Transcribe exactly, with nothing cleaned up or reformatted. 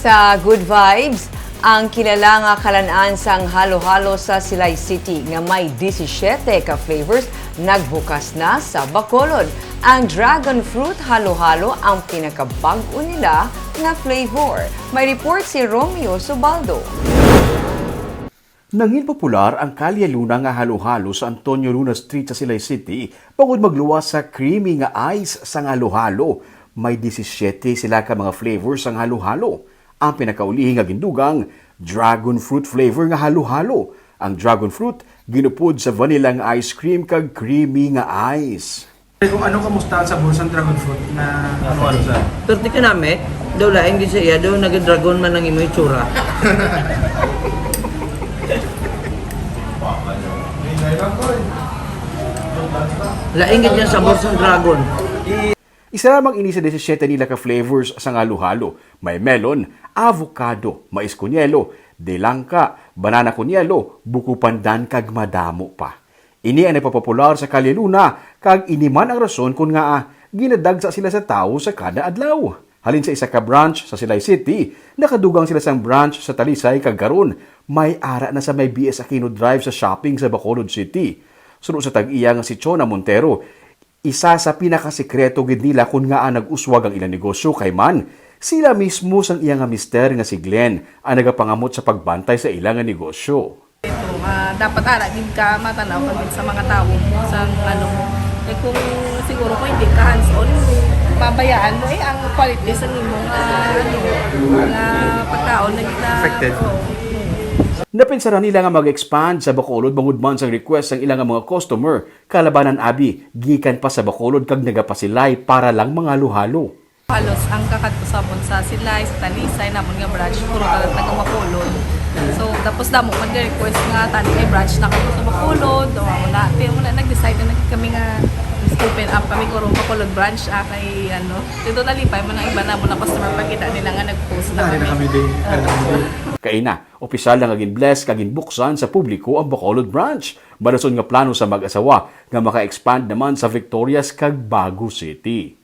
Sa Good Vibes, ang kilala nga kalan-an sang halo-halo sa Silay City nga may disisiete ka flavors nagbukas na sa Bacolod. Ang dragon fruit halo-halo ang pinakabag-o nila nga flavor. May report si Romeo Subaldo. Nangin popular ang Calle Luna nga halo-halo sa Antonio Luna Street sa Silay City bangod magluwas sa creamy nga ice sang halo-halo. May disisiete sila ka mga flavors sang halo-halo. Ang pinakaulihi nga gindugang, dragon fruit flavor nga halo-halo. Ang dragon fruit ginupod sa vanilla nga ice cream kag creamy nga ice. Kung ano kamusta ang sabor sa dragon fruit na ano ano sa Perti ka nami, daw lain gid siya, daw nag-dragon man ang imo itsura. Lain gid niya sabor sa dragon. Isa lamang ini sa disisiete nila ka flavors sa halo-halo. May melon, avocado, mais con hielo, delangka, banana con hielo, buko pandan kag madamo pa. Ini ang nagpapopular sa Calle Luna kag ini man ang rason kon ngaa ginadagsa sila sa tawo sa kada adlaw. Halin sa isa ka branch sa Silay City, nakadugang sila sang branch sa Talisay kag karon may ara na sa may B S Aquino Drive sa shopping sa Bacolod City. Suno sa tag-iya nga si Chona Montero, isa sa pinakasikreto gid nila kon ngaa nag-uswag ang ilang negosyo kay man sila mismo sang iya nga mister nga si Glenn ang nagapangamot sa pagbantay sa ila nga negosyo. Ah, dapat ara gid ka matanaw ka gid sa mga tawo sa ano. Eh kung siguro kung hindi ka hands-on, pabayaan mo eh ang quality sa imong ah, ano, nga pagkaon na gina- Affected. Oo. Napinsaran nila nga mag-expand sa Bacolod bangod man sang request sang ilang mga customer, kalabanan abi gikan pa sa Bacolod kag nagapasilay para lang mga halo-halo. Halos ang kakadto sabon sa Silay, sa Talisay, namon nga branch, puro taga taga Bacolod. So, tapos damo man request nga tani may branch na kamo sa Bacolod, o mo na, pero mo na nag-decide na kami nga open up kami kuro Bacolod branch ah, kay ano, dito nalipay man ang iba namo na customer pagkita nila nga nag-post na Dari na kami. Kami din. Dari na kami din. Kaina, opisyal na nga gin-bless kag ginbuksan sa publiko ang Bacolod branch. Marason nga plano sa mag-asawa nga maka-expand naman sa Victorias kag Bago City.